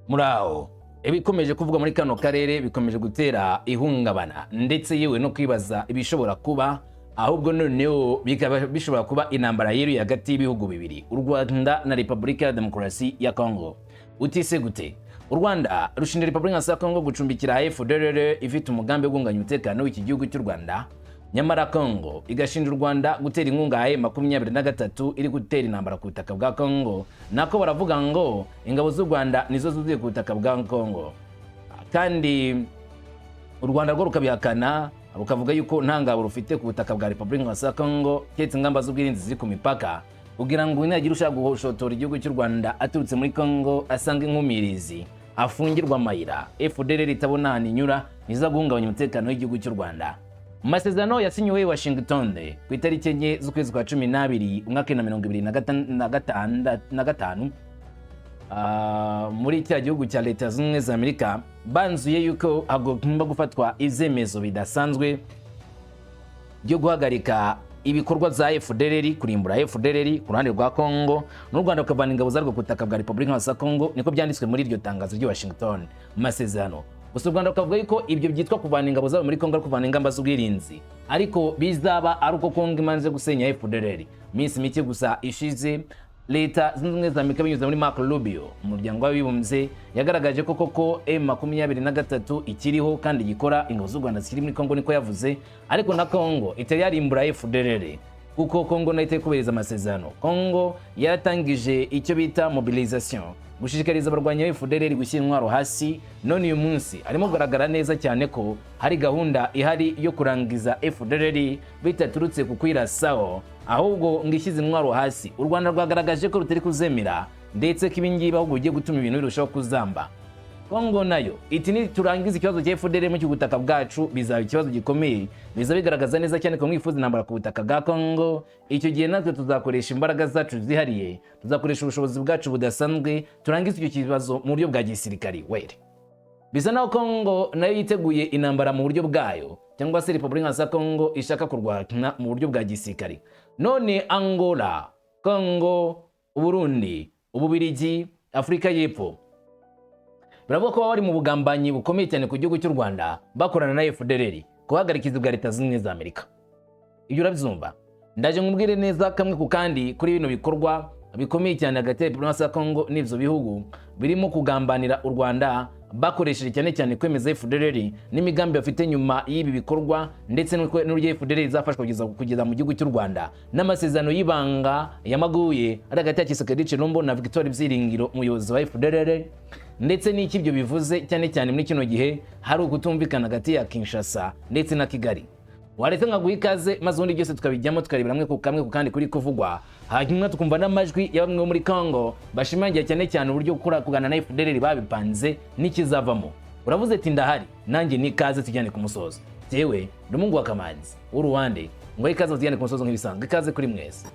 Muri aho ibikomeje kuvugwa muri kano karere bikomeje gutera ihungabana, ndetse yewe no kwibaza ibishobora kuba, ahubwo noneho bikaba bishobora kuba intambara yeruye hagati y'ibihugu bibiri, u Rwanda na Repubulika ya Demokarasi ya Congo. Utise gute? U Rwanda rushinja Repubulika ya Congo gucumbikira FDLR ifite umugambi wo guhungabanya umutekano w'iki gihugu cy'u Rwanda, nyamara Congo igashinja u Rwanda gutera inkunga ya M23 iri gutera intambara ku butaka bwa Congo. Nako baravuga ngo ingabo z'u Rwanda nizo zuzuye ku butaka bwa Congo, kandi u Rwanda rwo rukabihakana, rukavuga yuko nta ngabo rufite ku butaka bwa Repubulika ya Congo, keretse ingamba z'ubwirinzi ziri ku mipaka, kugira ngo nihagira ushaka gushotora igihugu cy'u Rwanda aturutse muri Congo asanga inkumirizi, afungirwa amayira, FDLR itabona ahantu inyura, niza guhungabanya umutekano w'igihugu cy'u Rwanda. Mu masezerano yasinyiwe Washington ku itariki 4 z'ukwezi kwa 12 umwaka wa 2025, muri cya gihugu cya Leta Zunze Ubumwe za Amerika, banzuye yuko hagomba gufatwa ibyemezo bidasanzwe byo guhagarika ibikorwa bya FDLR, kurimbura FDLR ku ruhande rwa Congo, n'u Rwanda rukavana ingabo zarwo ku butaka bwa Repubulika ya Congo. Niko byanditswe muri iryo tangazo ry'i Washington mu masezerano. Gusa u Rwanda rukavuga yuko ibyo byitwa kuvana ingabo zabo muri Congo ari kuvana ingamba z'ubwirinzi, ariko bizaba ari uko Congo imaze gusenya FDLR. Minsi mike gusa ishize, Leta Zunze Ubumwe za Amerika binyuze muri Marco Rubio, Umuryango w'Abibumbye, yagaragaje ko koko M23 ikiriho kandi gikora, ingabo z'u Rwanda zikiri muri Congo, niko yavuze, ariko na Congo itari yarimbura FDLR, kuko Congo nayo itari kubahiriza amasezerano. Congo yaratangije icyo bita mobilisation, gushishikariza abarwanyi ba FDLR gushyira intwaro hasi. None uyu munsi harimo kugaragara neza cyane ko hari gahunda ihari yo kurangiza FDLR bitaturutse ku kwirasaho, ahubwo ngo ishyize intwaro hasi. U Rwanda rwagaragaje ko rutari kuzemera, ndetse ko ibingibi ahubwo bigiye gutuma ibintu birushaho kuzamba. Kongo nayo iti niturangiza ikibazo cya FDLR mu butaka bwacu bizaba ikibazo gikomeye, biza bigaragaza neza cyane ko mwifuza intambara ku butaka bwa Kongo. Icyo gihe natwe tuzakoresha imbaraga zacu zihariye, tuzakoresha ubushobozi bwacu budasanzwe, turangize icyo kibazo mu buryo bwa gisirikari. Were bisa naho Kongo nayo yiteguye intambara mu buryo bwayo, cyangwa se Repubulika ya Kongo ishaka kurwana mu buryo bwa gisirikari. None Angola, Kongo, Uburundi, Ububirigi, Afurika y'Epfo biravuga ko bari mu bugambanyi bukomeye cyane ku gihugu cy'u Rwanda, bakorana na FDLR guhagarika bwa Leta Zunze Ubumwe za Amerika. Ibyo urabyumva? Ndaje nkubwire neza kamwe ku kandi kuri bino bikorwa bikomeye cyane hagati ya Repubulika ya Kongo n'ibyo bihugu birimo kugambanira u Rwanda, bakoresheje cyane cyane kwemeza FDLR n'imigambi bafite nyuma y'ibi bikorwa, ndetse n'uburyo FDLR izafashwa kugeza mu gihugu cy'u Rwanda, n'amasezerano y'ibanga yamaguye ari hagati ya Tshisekedi Tshilombo na Victor Byiringiro, umuyobozi wa FDLR, ndetse n'icyo ibyo bivuze cyane cyane muri kino gihe hari ukutumvikana hagati ya Kinshasa ndetse na Kigali. Waretse nkaguha ikaze, maze ubundi byose tukabijyamo, tukarebera hamwe ku kamwe ku kandi kuri kuvugwa, hanyuma tukumva n'amajwi ya bamwe bo muri Congo bashimangira cyane cyane uburyo gukora kugana na FDLR babipanze n'ikizavamo. Uravuze ati ndahari nanjye, ni ikaze, tujyane ku musozo. Jewe ndi umuhungu wa Kamanzi w'uruwande, ngo ikaze tujyane ku musozo nk'ibisanzwe. Ikaze kuri mwese.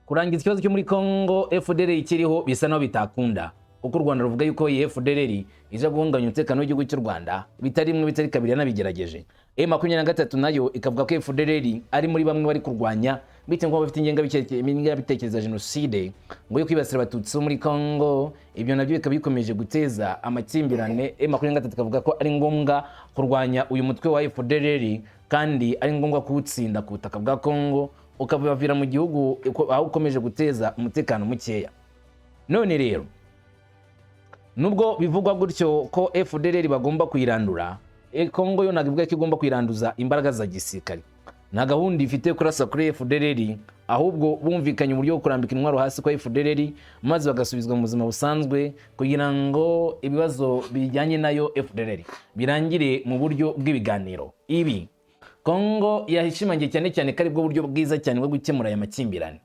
Kurangiza ikibazo cyo muri Congo FDLR ikiriho bisa naho bitakunda, kuko u Rwanda ruvuga yuko iyi FDLR ije guhungabanya umutekano w'igihugu cy'u Rwanda, bitari rimwe bitari kabiri yanabigerageje. M23 nayo ikavuga ko FDLR ari muri bamwe bari kurwanya, bitewe n'uko bafite ingengabitekerezo ya jenoside ngo yo kwibasira Abatutsi bo muri Congo. Ibyo nabyo bikaba bikomeje guteza amakimbirane. M23 ikavuga ko ari ngombwa kurwanya uyu mutwe wa FDLR, kandi ari ngombwa kuwutsinda ku butaka bwa Congo, ukabavira mu gihugu aho ukomeje guteza umutekano mukeya. None rero nubwo bivugwa gutyo ko FDLR bagomba kuyirandura, Congo yo ntabwo ivuga ko igomba kuyiranduza imbaraga za gisirikare. Nta gahunda ifite yo kurasa kuri FDLR, ahubwo bumvikanye uburyo bwo kurambika intwaro hasi kwa FDLR, maze bagasubizwa mu buzima busanzwe, kugira ngo ibibazo bijyanye nayo FDLR birangire mu buryo bw'ibiganiro. Ibi Kongo yashimangiye cyane cyane ko aribwo buryo bwiza cyane bwo gukemura aya makimbirane.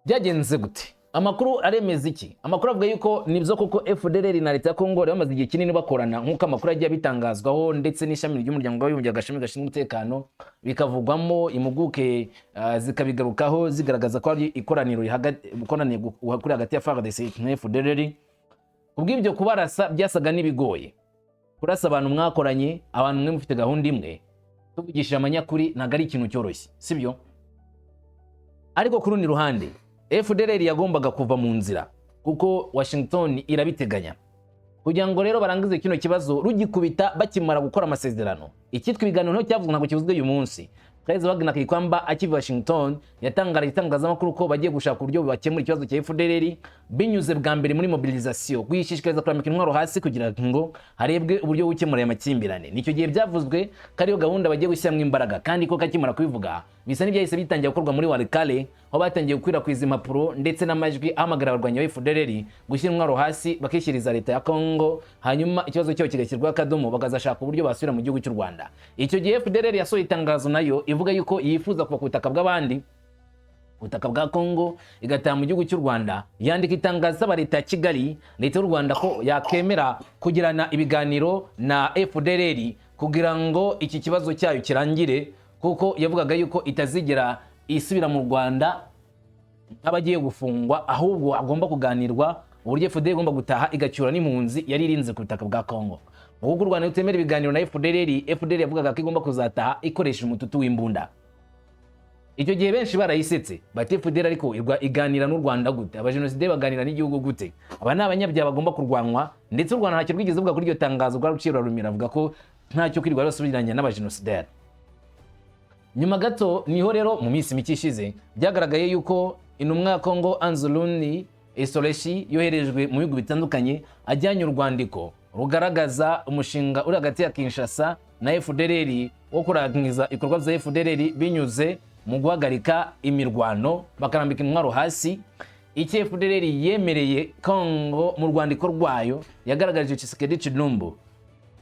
Byagenze gute? Amakuru aremeza iki? Amakuru avuga yuko nibyo koko FDLR na leta ya Kongo bari bamaze igihe kinini bakorana, nk'uko amakuru agiye abitangazwaho, ndetse n'ishami ry'Umuryango w'Abibumbye, agashami gashinzwe umutekano, bikavugwamo impuguke, zikabigarukaho zigaragaza ko ari ikoraniro ikoraniro kuri hagati ya FARDC na FDLR. Kubw'ibyo, kubarasa byasaga n'ibigoye. Kurasa abantu mwakoranye, abantu mwe mufite gahunda imwe, tuvugishije amanyakuri, ntabwo ari ikintu cyoroshye, sibyo? Ariko ku rundi ruhande, FDLR yagombaga kuva mu nzira kuko Washington irabiteganya. Kugira ngo rero barangize kino kibazo rugikubita, bakimara gukora amasezerano, icyitwa ibiganiro nto cyavuzwe ntabwo kivuzwe uyu munsi. Perezida Wagner Kayikwamba akiva Washington yatangarije itangazamakuru ko bagiye gushaka uburyo bakemura ikibazo cya FDLR binyuze bwa mbere muri mobilisation, kuyishishikariza kurambika intwaro hasi kugira ngo harebwe uburyo bwo gukemura aya makimbirane. Nicyo gihe byavuzwe ko ariyo gahunda bagiye gushyiramo imbaraga, kandi ko kakimara kubivuga bisa n'ibyahise bitangira gukorwa muri Walikale, aho batangiye gukwirakwiza impapuro ndetse n'amajwi ahamagara abarwanyi ba FDLR gushyira intwaro hasi, bakishyiriza leta ya Congo, hanyuma ikibazo cyabo kigashyirwaho akadomo, bakazashaka uburyo basubira mu gihugu cy'u Rwanda. Icyo gihe FDLR yasohoye itangazo nayo ivuga yuko yifuza kuva ku butaka bw'abandi, ubutaka bwa Congo, igataha mu gihugu cy'u Rwanda. Yandika itangazo isaba leta ya Kigali, leta y'u Rwanda, ko yakemera kugirana ibiganiro na FDLR kugira ngo iki kibazo cyayo kirangire, kuko yavugaga yuko itazigera isubira mu Rwanda nk'abagiye gufungwa, ahubwo agomba kuganirwa uburyo FDLR igomba gutaha, igacyura n'impunzi yari irinze ku butaka bwa Congo. Kuko u Rwanda rutemera ibiganiro na FDLR, FDLR yavugaga ko igomba kuzataha ikoresheje umututu w'imbunda. Icyo gihe benshi barayisetse, bati FDLR ariko iganira n'u Rwanda gute? Abajenosideri baganira n'igihugu gute? Aba ni abanyabyaha bagomba kurwanwa. Ndetse u Rwanda ntacyo rwigeze ruvuga kuri iryo tangazo, rwaruciye rurarumira, avuga ko ntacyo kwirirwa basubiranya n'abajenosideri. Nyuma gato niho rero mu minsi mike ishize byagaragaye yuko intumwa ya Congo Anzuluni Isoleshi yoherejwe mu bihugu bitandukanye, ajyanye urwandiko rugaragaza umushinga uri hagati ya Kinshasa na FDLR wo kurangiza ibikorwa bya FDLR binyuze mu guhagarika imirwano, bakarambika intwaro hasi. Icyo FDLR yemereye Congo mu rwandiko rwayo yagaragaje Tshisekedi Tshilombo,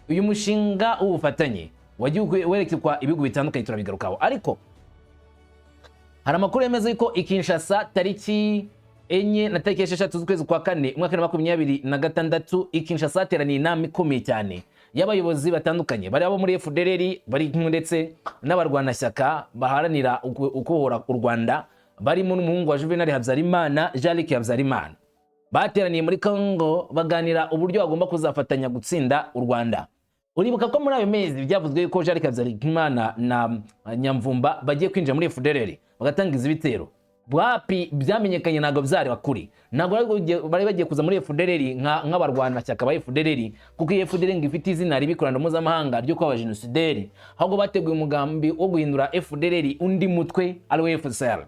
uyu mushinga w'ubufatanye wagiye werekekwa ibihugu bitandukanye, turabigarukaho. Ariko hari amakuru yemeza yuko i Kinshasa tariki 4 na tariki 6 z'ukwezi kwa kane umwaka wa 2026, i Kinshasa hateraniye inama ikomeye cyane y'abayobozi batandukanye, bari abo muri FDLR, bari kumwe ndetse n'abarwanashyaka baharanira ukubohora u Rwanda, barimo n'umuhungu wa Juvenal Habyarimana, Jean-Luc Habyarimana. Bateraniye muri Congo baganira uburyo bagomba kuzafatanya gutsinda u Rwanda. Uribuka ko muri ayo mezi byavuzwe yuko Jean-Luc Habyarimana na Nyamvumba bagiye kwinjira muri FDLR bagatangiza ibitero. Bwapi byamenyekanye ntabwo byari bakuri, ntabwo bari bagiye kuza muri FDLR nk'abarwanashyaka ba FDLR, kuko iyi FDLR ngo ifite izina ribi ku ruhando mpuzamahanga ryo kuba abajenosideri. Ahubwo bateguye umugambi wo guhindura FDLR undi mutwe, ari we FCR.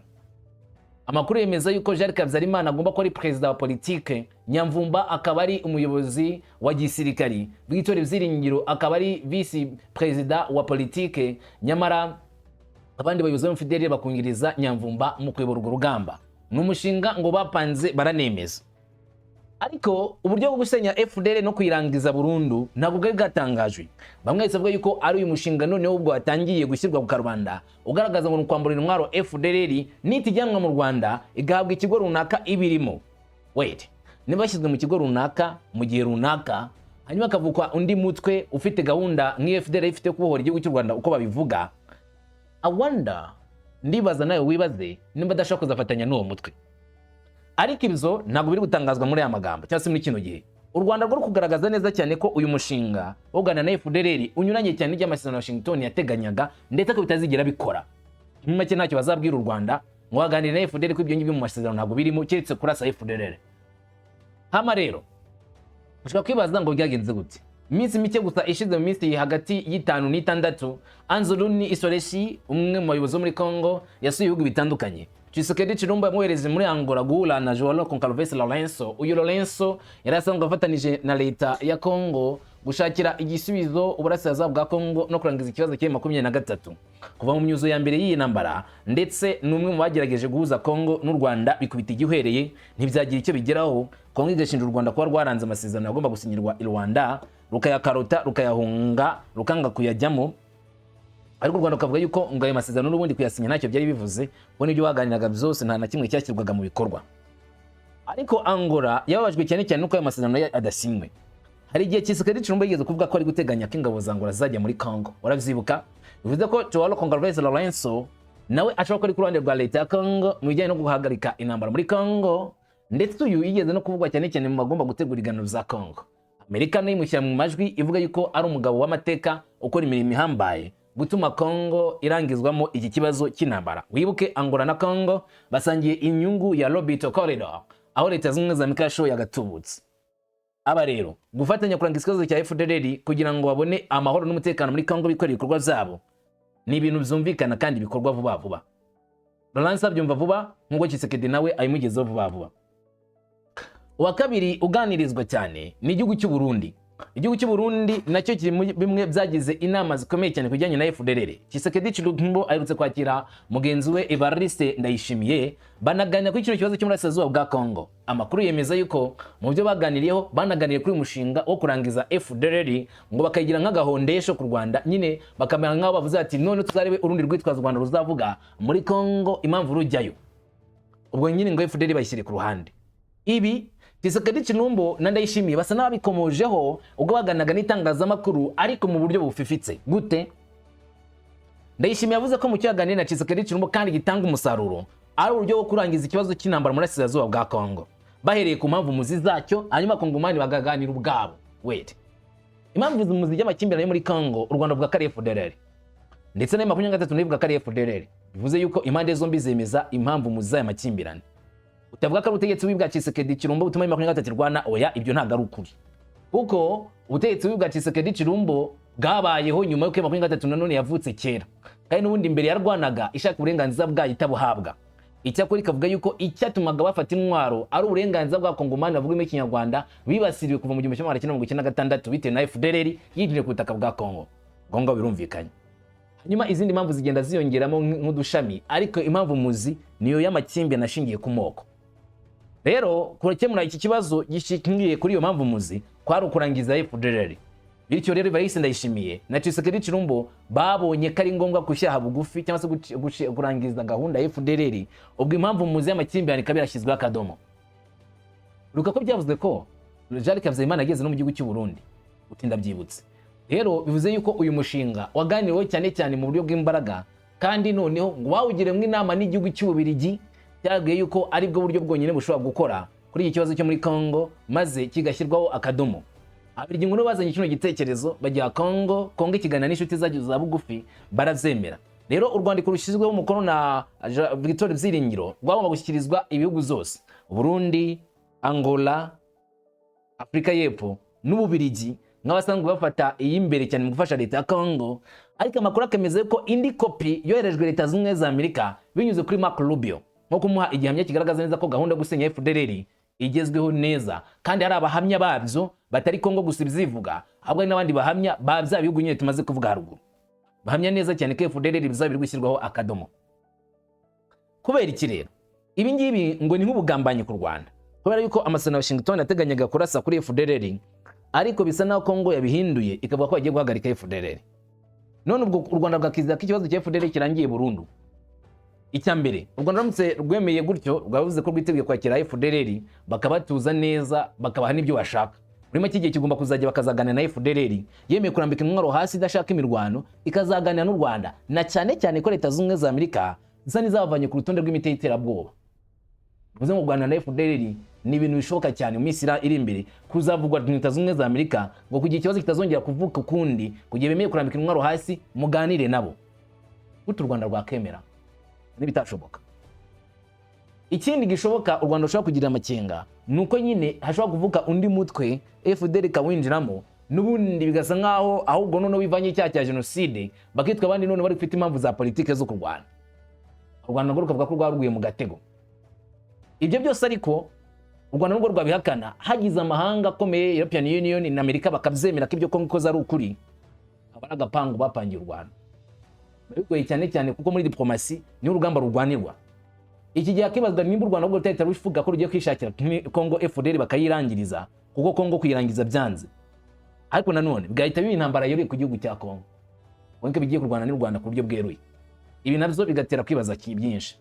Amakuru yemeza yuko Jean Habyarimana agomba kuba ari perezida wa politike, Nyamvumba akaba ari umuyobozi wa gisirikari, Victor Byiringiro akaba ari visi perezida wa politike, nyamara abandi bayobozi bo FDLR bakungiriza Nyamvumba mu kuyobora urwo rugamba. Ni umushinga ngo bapanze baranemeza, ariko uburyo bwo gusenya FDLR no kuyirangiza burundu ntabwo bwari bwatangajwe. Bamwe bahise bavuga yuko ari uyu mushinga noneho ubwo watangiye gushyirwa ku karubanda, ugaragaza ngo ni ukwambura intwaro FDLR, nitijyanwa mu Rwanda igahabwa ikigo runaka ibirimo. Wait, niba bashyizwe mu kigo runaka mu gihe runaka, hanyuma hakavukwa undi mutwe ufite gahunda nk'iyo FDLR ifite kubohora igihugu cy'u Rwanda uko babivuga, I wonder, ndibaza, nawe wibaze nimba adashobora kuzafatanya n'uwo mutwe. Ariko ibyo ntabwo biri gutangazwa muri aya magambo cyangwa se muri kino gihe. U Rwanda rwo kugaragaza neza cyane ko uyu mushinga wo kuganira na FDLR unyuranye cyane n'iby'amasezerano ya Washington yateganyaga, ndetse ko bitazigera bikora. Muri make, ntacyo bazabwira u Rwanda ngo baganire na FDLR, ko ibyo ngibyo mu masezerano ntabwo birimo, keretse kurasa FDLR. Hama rero ushobora kwibaza ngo byagenze gute? Iminsi mike gusa ishize, mu minsi hagati y'5 n'6, Anzuluni Isoleshi, umwe mu bayobozi bo muri Congo, yasuye ibihugu bitandukanye. Tshisekedi Tshilombo yamwohereje muri Angola guhura na João Goncalves Lourenço. Uyu Lourenço yari asanzwe afatanije na leta ya Congo gushakira igisubizo uburasirazuba bwa Congo no kurangiza ikibazo cya 23 kuva mu myuzo ya mbere y'iyi ntambara, ndetse ni umwe mu bagerageje guhuza Congo n'u Rwanda, bikubita igihwereye, ntibyagira icyo bigeraho. Congo igashinja u Rwanda kuba rwaranze amasezerano yagomba gusinyirwa i Rwanda, rukayakarota, rukayahunga, rukanga kuyajyamo. Ariko u Rwanda rukavuga yuko ngo ayo masezerano n'ubundi kuyasinya ntacyo byari bivuze, kuko n'ibyo baganiraga byose nta na kimwe cyashyirwaga mu bikorwa. Ariko Angola yababajwe cyane cyane nuko ayo masezerano adasinywe. Hari igihe Tshisekedi Tshilombo yigeze kuvuga ko ari guteganya ko ingabo za Angola zajya muri Congo, urabyibuka? Bivuze ko Joao Gonçalves Lourenço nawe ashobora kuba ari ku ruhande rwa leta ya Congo mu bijyanye no guhagarika intambara muri Congo. Ndetse uyu yigeze no kuvugwa cyane cyane mu bagomba gutegura ibiganiro bya Congo. Amerika nayo imushyira mu majwi, ivuga yuko ari umugabo w'amateka ukora imirimo ihambaye gutuma Congo irangizwamo iki kibazo cy'intambara. Wibuke Angola na Congo basangiye inyungu ya Lobito Corridor, aho Leta Zunze Ubumwe za Amerika yashoye agatubutse. Aba rero gufatanya kurangiza ikibazo cya FDLR kugira ngo babone amahoro n'umutekano muri Congo, bikorera ibikorwa byabo, ni ibintu byumvikana kandi bikorwa vuba vuba. Lourenço abyumva vuba nk'uko Tshisekedi nawe abimugezeho vuba vuba. Uwa kabiri uganirizwa cyane ni igihugu cy'u Burundi. Igihugu cy'u Burundi nacyo kiri muri bimwe byagize inama zikomeye cyane ku bijyanye na FDLR. Tshisekedi Tshilombo aherutse kwakira mugenzi we Evariste Ndayishimiye, banaganira kuri kino kibazo cy'umurasirazuba bwa Congo. Amakuru yemeza yuko mu byo baganiriyeho, banaganiriye kuri uyu mushinga wo kurangiza FDLR, ngo bakayigira nk'agahondesho ku Rwanda nyine, bakamera nk'aho bavuze ati: "None tuzarebe urundi rwitwazo u Rwanda ruzavuga muri Congo impamvu rujyayo." Ubwo nyine ngo FDLR bayishyire ku ruhande. Ibi Tshisekedi Tshilombo na Ndayishimiye basa n'ababikomojeho ubwo baganiraga n'itangazamakuru, ariko mu buryo bufifitse. Gute? Ndayishimiye yavuze ko mu cyo yaganiriye na Tshisekedi Tshilombo kandi gitanga umusaruro ari uburyo bwo kurangiza ikibazo cy'intambara mu burasirazuba bwa Congo, bahereye ku mpamvu muzi zacyo, hanyuma Abakongomani bakaganira ubwabo. Wait, impamvu muzi y'amakimbirane yo muri Congo, u Rwanda ruvuga ko ari FDLR, ndetse na 23 nayo ivuga ko ari FDLR. Bivuze yuko impande zombi zemeza impamvu muzi z'aya makimbirane. Utavuga ko ari ubutegetsi bubi bwa Tshisekedi Tshilombo butuma 23 irwana, oya, ibyo ntabwo ari ukuri, kuko ubutegetsi bubi bwa Tshisekedi Tshilombo bwabayeho nyuma y'uko 23 nanone yavutse kera, kandi n'ubundi mbere yarwanaga ishaka uburenganzira bwayo itabuhabwa. Icyakora ikavuga yuko icyatumaga bafata intwaro ari uburenganzira bwa Kongomani bavuga Ikinyarwanda bibasiriwe kuva mu 1996 bitewe na FDLR yinjiriye ku butaka bwa Congo. Ubwo ngubwo birumvikanye. Hanyuma izindi mpamvu zigenda ziyongeramo nk'udushami, ariko impamvu muzi niyo y'amakimbirane ashingiye ku moko. Rero gukemura iki kibazo gishingiye kuri iyo mpamvu muzi kwari ukurangiza FDLR. Bityo rero Evariste Ndayishimiye na Tshisekedi Tshilombo babonye ko ari ngombwa gushyira bugufi cyangwa se kurangiza gahunda ya FDLR, ubwo impamvu muzi y'amakimbirane ikaba yarashyizweho akadomo. Ruka ko byavuzwe ko Jean Luc Habyarimana yageze no mu gihugu cy'u Burundi, utinda byibutse. Rero bivuze yuko uyu mushinga waganiriweho cyane cyane mu buryo bw'imbaraga, kandi noneho ngo bawugiremo inama n'igihugu cy'Ububirigi, cyabwiye yuko aribwo buryo bwonyine bushobora gukora kuri iki kibazo cyo muri Congo maze kigashyirwaho akadomo. Ababiligi ngo bazanye kino gitekerezo bajya Congo, Congo ikiganira n'inshuti zacyo za bugufi, barabyemera. Rero urwandiko rushyizweho umukono na Victor Byiringiro rwagomba gushyikirizwa ibihugu zose, Burundi, Angola, Afurika y'Epfo n'Ububirigi, nk'abasanzwe bafata iy'imbere cyane mu gufasha leta ya Congo. Ariko amakuru akemeza ko indi kopi yoherejwe Leta Zunze Ubumwe za Amerika binyuze kuri Marco Rubio, nko kumuha igihamya kigaragaza neza ko gahunda yo gusenya FDLR igezweho neza, kandi hari abahamya babyo batari Congo gusa ibyivuga, ahubwo hari n'abandi bahamya ba bya bihugu nyine tumaze kuvuga haruguru, bahamya neza cyane ko FDLR bizaba biri gushyirwaho akadomo. Kubera iki rero? Ibi ngibi ngo ni nk'ubugambanyi ku Rwanda, kubera yuko amasezerano ya Washington yateganyaga kurasa kuri FDLR, ariko bisa naho Congo yabihinduye ikavuga ko bagiye guhagarika FDLR. None ubwo u Rwanda rwakizera ko ikibazo cya FDLR kirangiye burundu? Icya mbere, u Rwanda ruramutse rwemeye gutyo, rwavuze ko rwiteguye kwakira FDLR, bakabatuza neza, bakabaha n'ibyo bashaka. Muri make, igihe kigomba kuzajya bakazaganira na FDLR yemeye kurambika intwaro hasi, idashaka imirwano, ikazaganira n'u Rwanda, na cyane cyane ko Leta Zunze Ubumwe za Amerika zisa n'izabavanye ku rutonde rw'imiti y'iterabwoba. Bivuze ngo kuganira na FDLR ni ibintu bishoboka cyane mu minsi iri imbere kuzavugwa na Leta Zunze Ubumwe za Amerika, ngo kugira ikibazo kitazongera kuvuka ukundi, kugira bemeye kurambika intwaro hasi muganire nabo. Gute u Rwanda rwakemera n'ibitashoboka? Ikindi gishoboka u Rwanda rushobora kugira amakenga ni uko nyine hashobora kuvuka undi mutwe, FDL ikawinjiramo n'ubundi, bigasa nkaho ahubwo noneho bivanye icyaha cya jenoside, bakitwa abandi none bari gufite impamvu za politike zo kurwana. U Rwanda narwo rukavuga ko rwaruguye mu gatego. Ibyo byose ariko u Rwanda nubwo rwabihakana, hagize amahanga akomeye, European Union na Amerika, bakabyemera ko ibyo Kongo ikoze ari ukuri, aba ari agapangu bapangiye u Rwanda. Biba bigoye cyane cyane kuko muri diplomasi niho urugamba rurwanirwa. Iki gihe hakibazwa nimba u Rwanda rwo rutahita ruvuga ko rugiye kwishakira Kongo FDL bakayirangiriza, kuko Kongo kuyirangiza byanze. Ariko nanone bigahita biba intambara yoroye ku gihugu cya Kongo. Ngo bigiye kurwana n'u Rwanda ku buryo bweruye. Ibi nabyo bigatera kwibaza byinshi.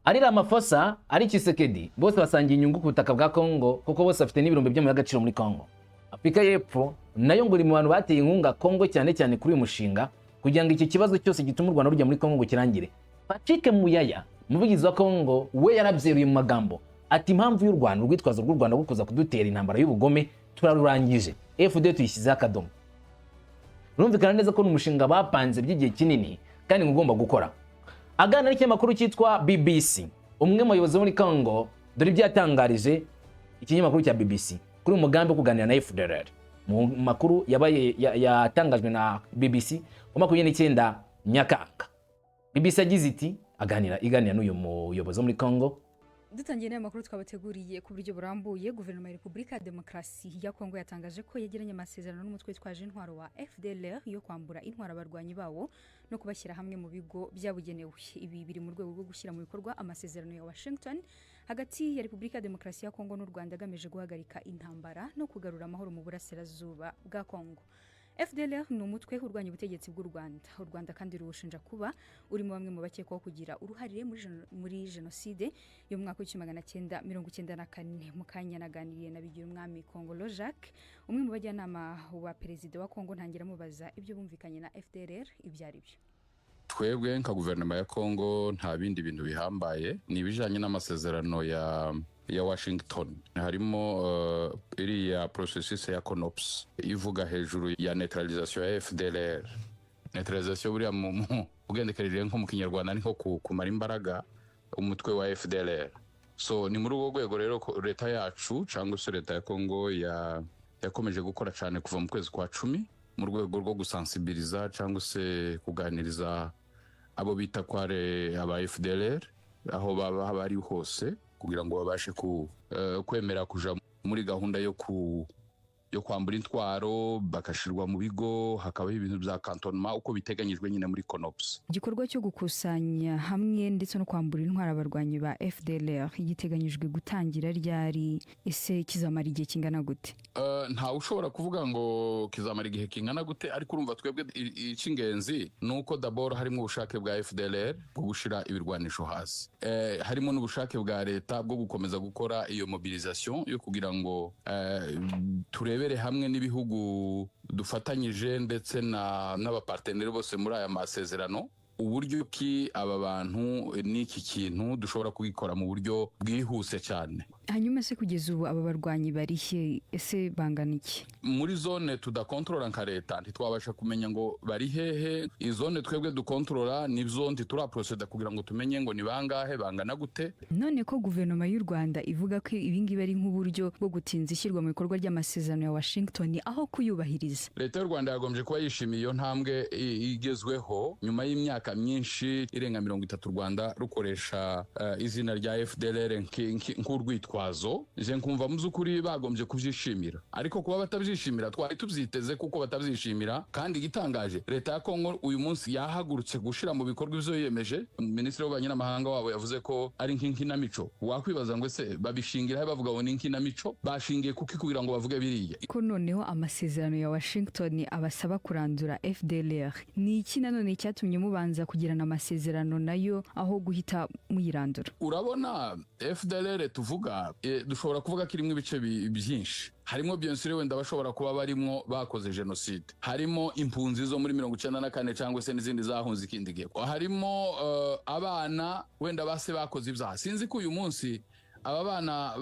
Ari Ramaphosa, ari Tshisekedi, bose basangiye inyungu ku butaka bwa Congo, kuko bose bafite n'ibirombe by'amabuye y'agaciro muri Congo. Afurika y'Epfo nayo ngo iri mu bantu bateye inkunga Congo, cyane cyane kuri uyu mushinga, kugira ngo iki kibazo cyose gituma u Rwanda rujya muri Congo ngo kirangire. Patrick Muyaya, umuvugizi wa Congo, we yarabyeruye mu magambo ati: "Impamvu y'u Rwanda, urwitwazo rw'u Rwanda rwo kuza kudutera intambara y'ubugome turarurangije, FD tuyishyizeho akadomo." Birumvikana neza ko ni umushinga bapanze by'igihe kinini kandi ngo ugomba gukora. Aganira n'ikinyamakuru cyitwa BBC, umwe mu bayobozi bo muri Congo, dore ibyo yatangarije ikinyamakuru cya BBC kuri uyu mugambi wo kuganira na FDLR, mu makuru yabaye yatangajwe na BBC ku 29 Nyakanga. BBC yagize iti, aganira iganira n'uyu muyobozi wo muri Congo: Dutangiye n'aya makuru twabateguriye ku buryo burambuye, Guverinoma ya Repubulika ya Demokarasi ya Kongo yatangaje ko yagiranye amasezerano n'umutwe witwaje intwaro wa FDLR yo kwambura intwaro abarwanyi bawo no kubashyira hamwe mu bigo byabugenewe. Ibi biri mu rwego rwo gushyira mu bikorwa amasezerano ya Washington hagati ya Repubulika ya Demokarasi ya Kongo n'u Rwanda, agamije guhagarika intambara no kugarura amahoro mu burasirazuba bwa Kongo. FDLR ni umutwe urwanya ubutegetsi bw'u Rwanda. U Rwanda kandi ruwushinja kuba urimo bamwe mu bakekwaho kugira uruhare muri jenoside yo mu mwaka w'1994. Mu kanya naganiriye na Bigirumwami Kongolo Jacques, umwe mu bajyanama wa perezida wa Kongo, ntangira amubaza ibyo bumvikanye na FDLR ibyo ari byo. Twebwe nka guverinoma ya Kongo nta bindi bintu bihambaye, ni ibijyanye n'amasezerano ya Washington, harimo iriya processus ya CONOPS ivuga hejuru ya neutralisation ya FDLR. Neutralisation buriya mu ugendekereje nko mu Kinyarwanda ni nko kumara imbaraga umutwe wa FDLR. So ni muri urwo rwego rero ko leta yacu cyangwa se leta ya Kongo yakomeje gukora cyane kuva mu kwezi kwa 10 mu rwego rwo gusensibiliza cyangwa se kuganiriza abo bita ko ari aba FDLR aho baba bari hose, kugira ngo babashe kwemera kuja muri gahunda yo kwambura intwaro, bagashirwa mu bigo, hakabaho ibintu bya cantonnement uko biteganyijwe nyine muri CONOPS. Igikorwa cyo gukusanya hamwe ndetse no kwambura intwaro abarwanyi ba FDLR giteganyijwe gutangira ryari? Ese kizamara igihe kingana gute? Ntawe ushobora kuvuga ngo kizamara igihe kingana gute, ariko urumva twebwe icy'ingenzi ni uko d'abord harimo ubushake bwa FDLR bwo gushyira ibirwanisho hasi, harimo n'ubushake bwa leta bwo gukomeza gukora iyo mobilisation yo kugira ngo turebere hamwe n'ibihugu dufatanyije ndetse n'abapartenaires bose muri aya masezerano uburyo ki aba bantu n'iki kintu dushobora kubikora mu buryo bwihuse cyane. Hanyuma se kugeza ubu aba barwanyi bari he? Ese bangana iki? Muri zone tudakontorora nka leta ntitwabasha kumenya ngo bari hehe. Izone twebwe dukontorora nizo ntituraproceda kugira ngo tumenye ngo ni bangahe, bangana gute. None ko guverinoma y'u Rwanda ivuga ko ibingibi ari nk'uburyo bwo gutinza ishyirwa mu bikorwa ry'amasezerano ya Washington aho kuyubahiriza? Leta y'u Rwanda yagombye kuba yishimiye iyo ntambwe igezweho nyuma y'imyaka myinshi irenga 30 u Rwanda rukoresha izina rya FDLR nk'urwitwazo. Je nkumva mu by'ukuri bagombye kubyishimira, ariko kuba batabyishimira twari tubyiteze kuko batabyishimira. Kandi igitangaje, leta ya Kongo uyu munsi yahagurutse gushyira mu bikorwa ibyo yiyemeje. Minisitiri w'ububanyi n'amahanga wabo yavuze ko ari nk'inkinamico. Wakwibaza ngo ese babishingira he bavuga ngo ni inkinamico? Bashingiye kuki kugira ngo bavuge biriya? Ko noneho amasezerano ya Washington abasaba kurandura FDLR, ni iki nanone cyatumye mubanza kugirana amasezerano nayo aho guhita muyirandura? Urabona FDLR tuvuga, dushobora kuvuga ko irimo ibice byinshi. Harimo bien sûr wenda bashobora kuba barimwo bakoze jenoside, harimo impunzi zo muri 94 cyangwa se n'izindi zahunze ikindi gihe, harimo abana wenda base bakoze ibyaha. Sinzi ko uyu munsi aba bana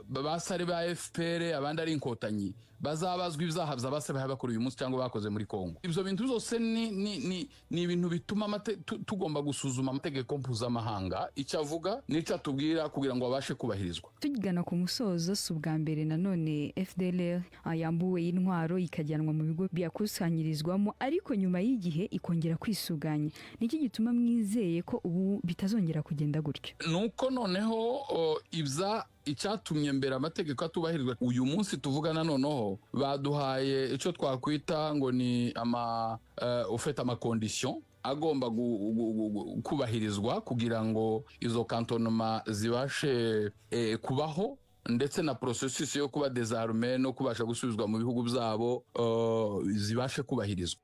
ba sare ba FPR, abandi ari Inkotanyi, bazabazwa ibyaha bya base bakora uyu munsi cyangwa bakoze muri Kongo. Ibyo bintu byose ni ibintu bituma tugomba gusuzuma amategeko mpuzamahanga icyo avuga n'icyo atubwira kugira ngo babashe kubahirizwa. Tugana ku musozo, si ubwa mbere nanone FDLR yambuwe intwaro ikajyanwa mu bigo byakusanyirizwamo, ariko nyuma y'igihe ikongera kwisuganya. Niki gituma mwizeye ko ubu bitazongera kugenda gutyo? Nuko noneho ibya icyatumye mbere amategeko atubahirizwa, uyu munsi tuvugana noneho baduhaye icyo twakwita ngo ni ama ufite amaconditions agomba kubahirizwa kugira ngo izo cantonnement zibashe kubaho, ndetse na processus yo kuba désarmé no kubasha gusubizwa mu bihugu byabo zibashe kubahirizwa.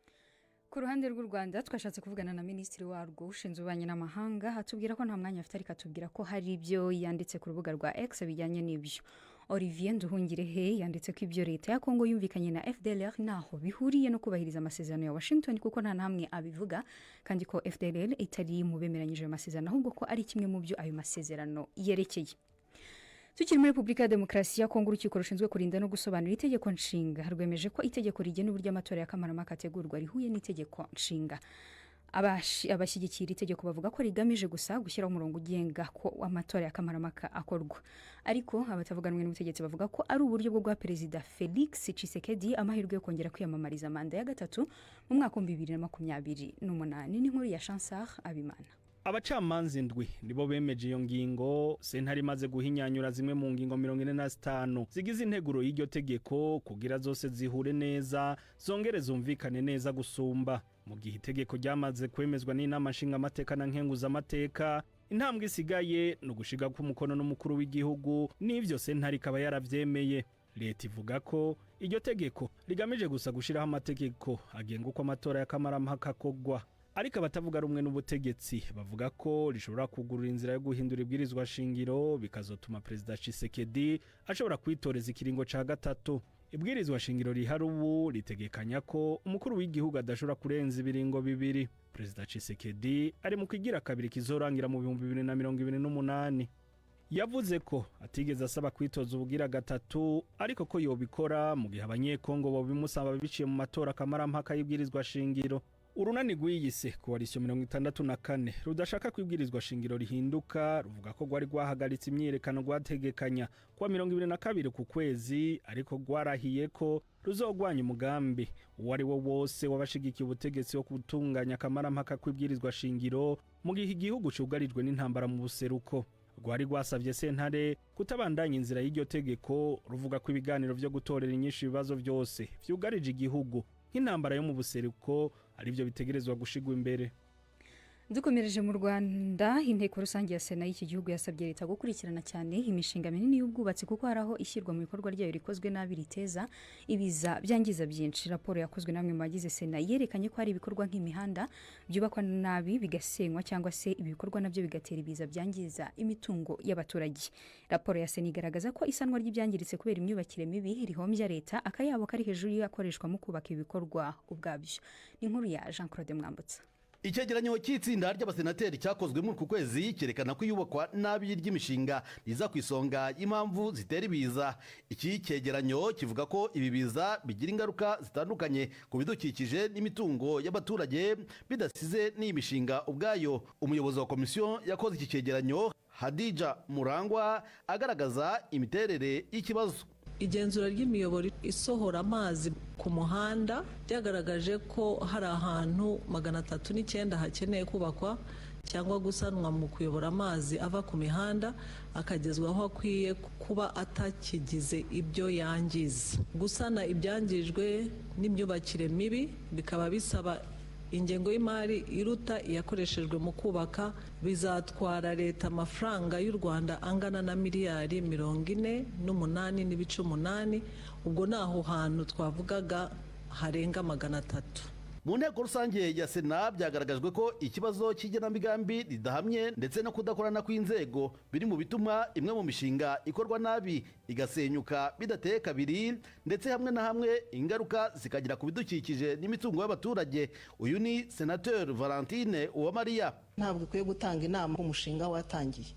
Ku ruhande rw'u Rwanda, twashatse kuvugana na minisitiri warwo ushinzwe ububanyi n'amahanga, atubwira ko nta mwanya afite, ariko atubwira ko hari ibyo yanditse ku rubuga rwa X bijyanye n'ibyo. Olivier Nduhungirehe yanditse ko ibyo leta ya Kongo yumvikanye na FDLR ntaho bihuriye no kubahiriza amasezerano ya Washington, kuko nta namwe abivuga, kandi ko FDLR itari mu bemeranyije ayo masezerano, ahubwo ko ari kimwe mu byo ayo masezerano yerekeye. Tukiri muri Repubulika ya Demokarasi ya Kongo, urukiko rushinzwe kurinda no gusobanura itegeko nshinga rwemeje ko itegeko rigena uburyo amatora ya kamarampaka ategurwa rihuye n'itegeko nshinga. Abashyigikira itegeko bavuga ko rigamije gusa gushyiraho umurongo ugenga ko amatora ya kamarampaka akorwa, ariko abatavuga rumwe n'ubutegetsi bavuga ko ari uburyo bwo guha Perezida Felix Tshisekedi amahirwe yo kongera kwiyamamariza manda ya gatatu mu mwaka wa 2028. N'inkuru ya Chansar Abimana. Abacamanza indwi nibo bemeje iyo ngingo. Sentare imaze guhinyanyura zimwe mu ngingo 45 zigize integuro y'iryo tegeko kugira zose zihure neza, zongere zumvikane neza gusumba. Mu gihe itegeko ryamaze kwemezwa n'inama nshingamateka na nkenguzamateka, intambwe isigaye ni ugushiga k'umukono n'umukuru w'igihugu, n'ivyo sentare ikaba yaravyemeye. Leta ivuga ko iryo tegeko rigamije gusa gushiraho amategeko agenga uko amatora ya kamarampaka akogwa, ariko abatavuga rumwe n'ubutegetsi bavuga ko rishobora kugurura inzira yo guhindura ibwirizwa shingiro, bikazotuma Perezida Tshisekedi ashobora kwitoreza ikiringo ca gatatu. Ibwirizwa shingiro rihari ubu ritegekanya ko umukuru w'igihugu adashobora kurenza ibiringo bibiri. Perezida Tshisekedi ari mu kigira kabiri kizorangira mu 2028. Yavuze ko atigeze asaba kwitoza ubugira gatatu, ariko ko yobikora mu gihe Abanyekongo bobimusaba biciye mu matora kamarampaka y'ibwirizwa shingiro. Urunani rwiyise Coalition 64 rudashaka kwibwirizwa shingiro rihinduka ruvuga ko rwari rwahagaritse imyiyerekano rwategekanya kuwa 22 ku kwezi, ariko rwarahiye ko ruzogwanya umugambi uwo ari wo wose w'abashigikiye ubutegetsi wo gutunganya akamarampaka kw'ibwirizwa shingiro mu gihe igihugu cugarijwe n'intambara mu buseruko. Rwari rwasavye sentare kutabandanya inzira y'iryo tegeko, ruvuga ko ibiganiro vyo gutorera inyinshi ibibazo vyose vyugarije igihugu nk'intambara yo mu buseruko arivyo bitegerezwa gushigwa imbere. Dukomereje mu Rwanda, inteko rusange ya Sena y'iki gihugu yasabye leta gukurikirana cyane imishinga minini y'ubwubatsi, kuko hari aho ishyirwa mu bikorwa ryayo rikozwe nabi riteza ibiza byangiza byinshi. Raporo yakozwe n'amwe mu bagize Sena yerekanye ko hari ibikorwa nk'imihanda byubakwa nabi bigasenywa, cyangwa se ibikorwa nabyo bigatera ibiza byangiza imitungo y'abaturage. Raporo ya Sena igaragaza ko isanwa ry'ibyangiritse kubera imyubakire mibi rihombya leta akayabo kari hejuru y'akoreshwa mu kubaka ibikorwa ubwabyo. Ni inkuru ya Jean Claude Mwambutsa. Icyegeranyo cy'itsinda ry'abasenateri cyakozwe muri uku kwezi cyerekana ko iyubakwa nabi ry'imishinga riza ku isonga y'impamvu zitera ibiza. Iki cyegeranyo kivuga ko ibi biza bigira ingaruka zitandukanye ku bidukikije n'imitungo y'abaturage, bidasize n'iyi mishinga ubwayo. Umuyobozi wa komisiyo yakoze iki cyegeranyo, Hadija Murangwa, agaragaza imiterere y'ikibazo. Igenzura ry'imiyoboro isohora amazi ku muhanda ryagaragaje ko hari ahantu 309 hakeneye kubakwa cyangwa gusanwa mu kuyobora amazi ava ku mihanda akagezwa aho akwiye kuba atakigize ibyo yangiza. Gusana ibyangijwe n'imyubakire mibi bikaba bisaba ingengo y'imari iruta iyakoreshejwe mu kubaka. Bizatwara leta amafaranga y'u Rwanda angana na miliyari 48.8. Ubwo ni aho hantu twavugaga harenga 300. Mu nteko rusange ya Sena byagaragajwe ko ikibazo cy'igenamigambi ridahamye ndetse no kudakorana kw'inzego biri mu bituma imwe mu mishinga ikorwa nabi igasenyuka bidateye kabiri, ndetse hamwe na hamwe ingaruka zikagera ku bidukikije n'imitungo y'abaturage. Uyu ni Senateur Valentine Uwamariya. Ntabwo ikwiye gutanga inama ku mushinga watangiye.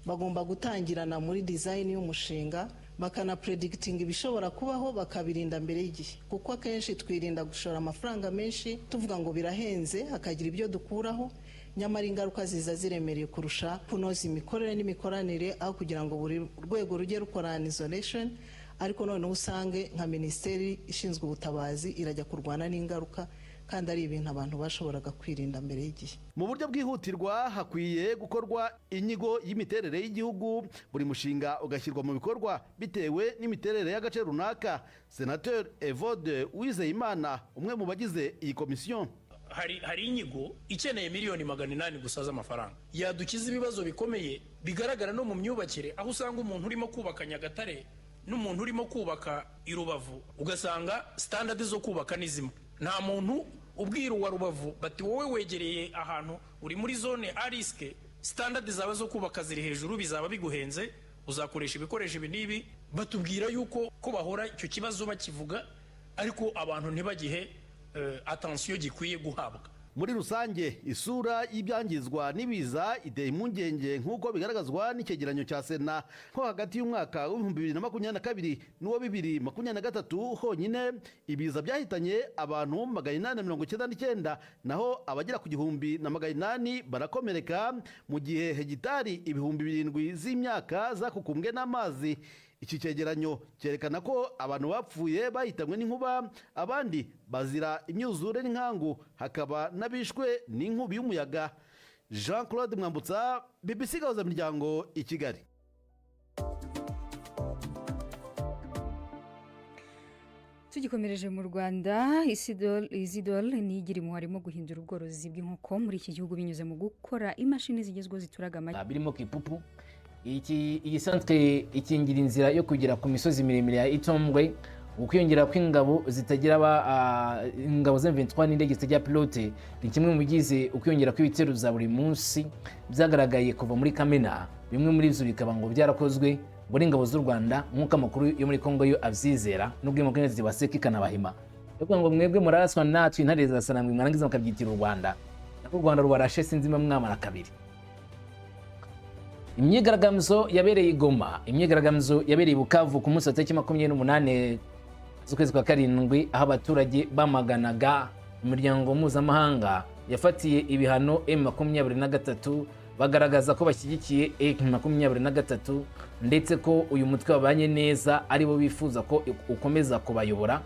Bagomba gutangirana muri design y'umushinga, bakanapredikitinga ibishobora kubaho, bakabirinda mbere y'igihe, kuko akenshi twirinda gushora amafaranga menshi tuvuga ngo birahenze, hakagira ibyo dukuraho, nyamara ingaruka ziza ziremereye kurusha kunoza imikorere n'imikoranire, aho kugira ngo buri rwego rujye rukorana isolation, ariko noneho usange nka minisiteri ishinzwe ubutabazi irajya kurwana n'ingaruka kandi ari ibintu abantu bashoboraga kwirinda mbere y'igihe. Mu buryo bwihutirwa hakwiye gukorwa inyigo y'imiterere y'igihugu, buri mushinga ugashyirwa mu bikorwa bitewe n'imiterere y'agace runaka. Senateur Evode Uwizeyimana, umwe mu bagize iyi komisiyo. Hari inyigo ikeneye miliyoni 800 gusa z'amafaranga yadukiza ibibazo bikomeye bigaragara no mu myubakire, aho usanga umuntu urimo kubaka Nyagatare n'umuntu urimo kubaka i Rubavu, ugasanga standard zo kubaka ni zimwe. Nta muntu Ubwira uwa Rubavu bati: "Wowe wegereye ahantu uri muri zone à risque, standard zawe zo kubaka ziri hejuru, bizaba biguhenze, uzakoresha ibikoresho ibi n'ibi." Batubwira yuko ko bahora icyo kibazo bakivuga, ariko abantu ntibagihe attention gikwiye guhabwa. Muri rusange, isura y'ibyangizwa n'ibiza iteye impungenge, nk'uko bigaragazwa n'icyegeranyo cya Sena. Nko hagati y'umwaka wa 2022 n'uwa 2023 honyine, ibiza byahitanye abantu 899, naho abagera ku 1800 barakomereka, mu gihe hegitari 7000 z'imyaka zakukumbwe n'amazi. Iki cyegeranyo cyerekana ko abantu bapfuye bahitanywe n'inkuba, abandi bazira imyuzure n'inkangu, hakaba n'abishwe n'inkubi y'umuyaga. Jean Claude Mwambutsa, BBC Gahuzamiryango, i Kigali. Tugikomereje mu Rwanda, Isidol niyigira harimo guhindura ubworozi bw'inkoko muri iki gihugu binyuze mu gukora imashini zigezweho zituraga amagi. Birimo Kipupu, iki iyi santere ikingira inzira yo kugera ku misozi miremire ya Itombwe. Ukwiyongera kw'ingabo zitagira ingabo za M23 n'indege zitagira pilote ni kimwe mu bigize ukwiyongera kw'ibitero za buri munsi byagaragaye kuva muri Kamena. Bimwe muri byo bikaba ngo byarakozwe ngo n'ingabo z'u Rwanda, nk'uko amakuru yo muri Kongo yo abyizera, nubwo iyo makuru zibaseka ikanabahima. Yo ngo mwebwe muraraswa natwe intare za Sarambwe, mwarangiza mukabyitira u Rwanda, nako u Rwanda rubarashe sinzi mwamara kabiri. Imyigaragambyo yabereye i Goma, imyigaragambyo yabereye i Bukavu ku munsi wa tariki 28 z'ukwezi kwa karindwi, aho abaturage bamaganaga imiryango mpuzamahanga yafatiye ibihano M23, bagaragaza ko bashyigikiye M23, ndetse ko uyu mutwe babanye neza aribo bifuza ko ukomeza kubayobora.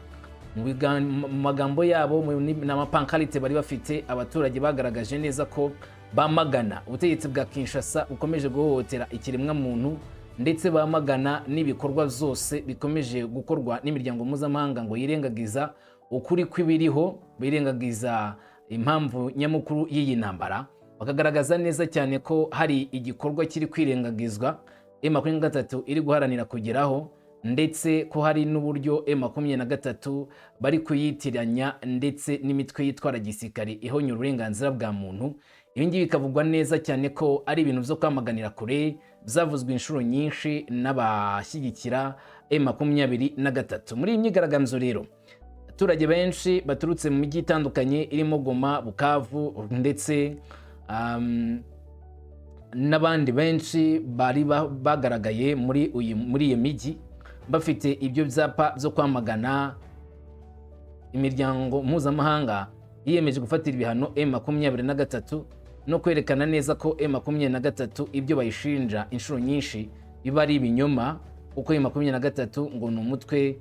Mu magambo yabo n'amapankarite bari bafite, abaturage bagaragaje neza ko bamagana ubutegetsi bwa Kinshasa bukomeje guhohotera ikiremwamuntu, ndetse bamagana n'ibikorwa byose bikomeje gukorwa n'imiryango mpuzamahanga ngo yirengagiza ukuri kw'ibiriho, birengagiza impamvu nyamukuru y'iyi ntambara. Bakagaragaza neza cyane ko hari igikorwa kiri kwirengagizwa M23 iri guharanira kugeraho, ndetse ko hari n'uburyo M23 bari kuyitiranya ndetse n'imitwe yitwara gisirikare ihonya uburenganzira bwa muntu. Ibi ngibi bikavugwa neza cyane ko ari ibintu byo kwamaganira kure, byavuzwe inshuro nyinshi n'abashyigikira M23. Muri iyi myigaragambyo rero, abaturage benshi baturutse mu mijyi itandukanye irimo Goma, Bukavu ndetse n'abandi benshi bari bagaragaye muri iyo mijyi bafite ibyo byapa byo kwamagana imiryango mpuzamahanga yiyemeje gufatira ibihano M23, no kwerekana neza ko M23 ibyo bayishinja inshuro nyinshi biba ari ibinyoma, kuko M23 ngo ni umutwe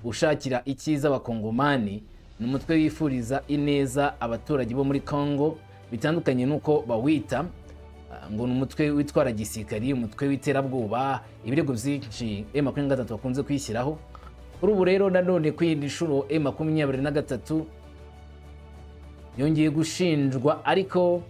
ushakira icyiza abakongomani, ni umutwe wifuriza ineza abaturage bo muri Congo, bitandukanye n'uko bawita ngo ni umutwe witwara gisirikari, umutwe w'iterabwoba, ibirego byinshi M23 bakunze kwishyiraho. Kuri ubu rero nanone ku yindi nshuro M23 yongeye gushinjwa, ariko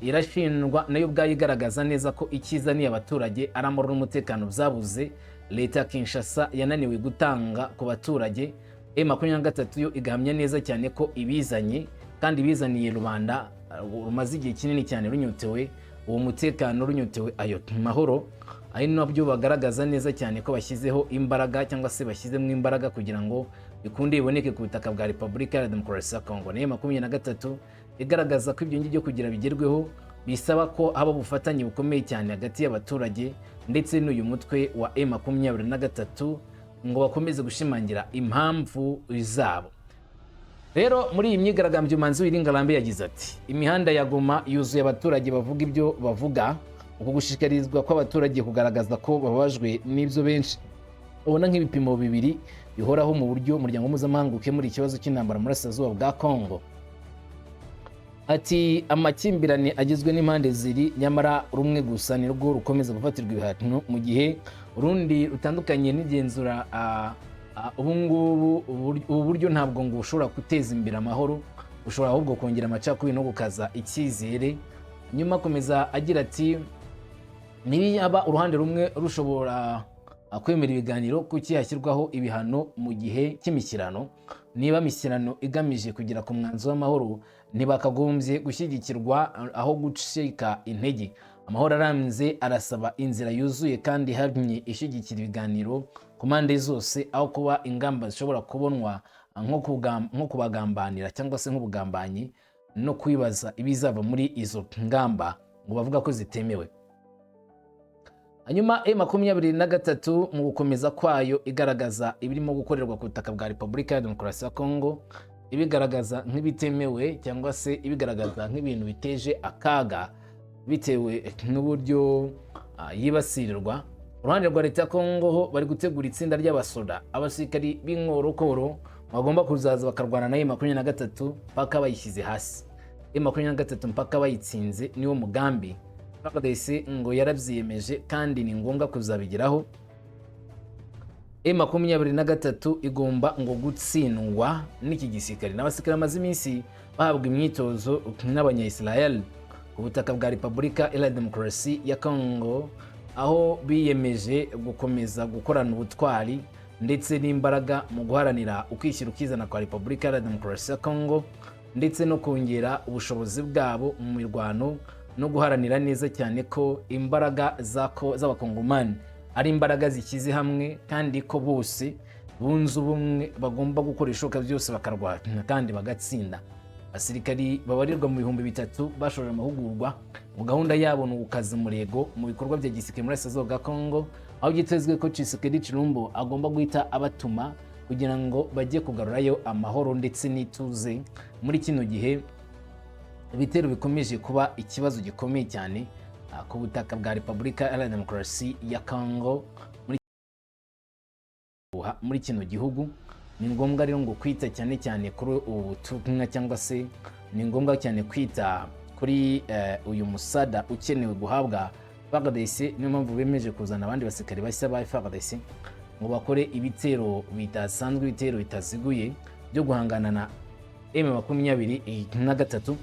irashinjwa nayo ubwayo igaragaza neza ko icyiza ni abaturage ari amahoro n'umutekano byabuze, leta ya Kinshasa yananiwe gutanga ku baturage. M23 yo igahamya neza cyane ko ibizanye kandi ibizaniye rubanda rumaze igihe kinini cyane runyotewe uwo mutekano, runyotewe ayo mahoro, ari nabyo bagaragaza neza cyane ko bashyizeho imbaraga cyangwa se bashyizemo imbaraga kugira ngo bikunde biboneke ku butaka bwa Repubulika ya Demokarasi ya Kongo. Nayo 23 igaragaza ko ibyo ngibyo kugira bigerweho bisaba ko haba ubufatanye bukomeye cyane hagati y'abaturage ndetse n'uyu mutwe wa M23, ngo bakomeze gushimangira impamvu zabo. Rero muri iyi myigaragambyo, Manzi Wiringarambe yagize ati: "Imihanda ya Goma yuzuye abaturage bavuga ibyo bavuga." Uku gushishikarizwa kw'abaturage kugaragaza ko bababajwe n'ibyo benshi ubona nk'ibipimo bibiri bihoraho mu buryo umuryango mpuzamahanga ukemura ikibazo cy'intambara mu burasirazuba bwa Congo. Ati: "Amakimbirane agizwe n'impande zibiri, nyamara rumwe gusa ni rwo rukomeza gufatirwa ibihano mu gihe urundi rutandukanye n'igenzura. Ubu ngubu ubu buryo ntabwo ngo bushobora guteza imbere amahoro, bushobora ahubwo kongera amacakubiri no gukaza icyizere." Nyuma akomeza agira ati: "Niba uruhande rumwe rushobora Kwemera ibiganiro, kuki hashyirwaho ibihano mu gihe cy'imishyikirano? Niba imishyikirano igamije kugera ku mwanzuro w'amahoro, ntibakagombye gushyigikirwa aho gucika intege? Amahoro arambye arasaba inzira yuzuye kandi ihamye ishyigikira ibiganiro ku mpande zose, aho kuba ingamba zishobora kubonwa nko kubagambanira cyangwa se nk'ubugambanyi, no kwibaza ibizava muri izo ngamba ngo bavuga ko zitemewe. Hanyuma M23 mu gukomeza kwayo igaragaza ibirimo gukorerwa ku butaka bwa Repubulika ya Demokarasi ya Kongo, ibigaragaza nk'ibitemewe cyangwa se ibigaragaza nk'ibintu biteje akaga bitewe n'uburyo yibasirirwa. Uruhande rwa leta ya Kongo ho bari gutegura itsinda ry'abasoda, abasirikari b'inkorokoro bagomba kuzaza bakarwana na M23 mpaka bayishyize hasi, M23 mpaka bayitsinze. Niwo mugambi FARDC ngo yarabyiyemeje kandi ni ngombwa kuzabigeraho. M23 igomba ngo gutsindwa n'iki gisirikare n'abasirikare bamaze iminsi bahabwa imyitozo n'abanya-Israel ku butaka bwa Repubulika Iharanira Demokarasi ya Congo, aho biyemeje gukomeza gukorana ubutwari ndetse n'imbaraga mu guharanira ukwishyira ukizana kwa Repubulika Iharanira Demokarasi ya Congo, ndetse no kongera ubushobozi bwabo mu mirwano, no guharanira neza cyane ko imbaraga z'abakongomani ari imbaraga zishyize hamwe, kandi ko bose bunze ubumwe, bagomba gukora ibishoboka byose bakarwana kandi bagatsinda. Abasirikari babarirwa mu 3000 bashoje amahugurwa. Mu gahunda yabo ni ugukaza umurego mu bikorwa bya gisirikare muri Burasirazuba bwa Congo, aho byitezwe ko Tshisekedi Tshilombo agomba guhita abatuma kugira ngo bajye kugarurayo amahoro ndetse n'ituze muri kino gihe ibitero bikomeje kuba ikibazo gikomeye cyane ku butaka bwa Repubulika Iharanira Demokarasi ya Congo muri kino gihugu. Ni ngombwa rero ngo kwita cyane cyane kuri ubu butumwa, cyangwa se ni ngombwa cyane kwita kuri uyu musada ukenewe guhabwa FARDC. Niyo mpamvu bemeje kuzana abandi basirikare bashya ba FARDC ngo bakore ibitero bidasanzwe, ibitero bitaziguye byo guhangana na M23.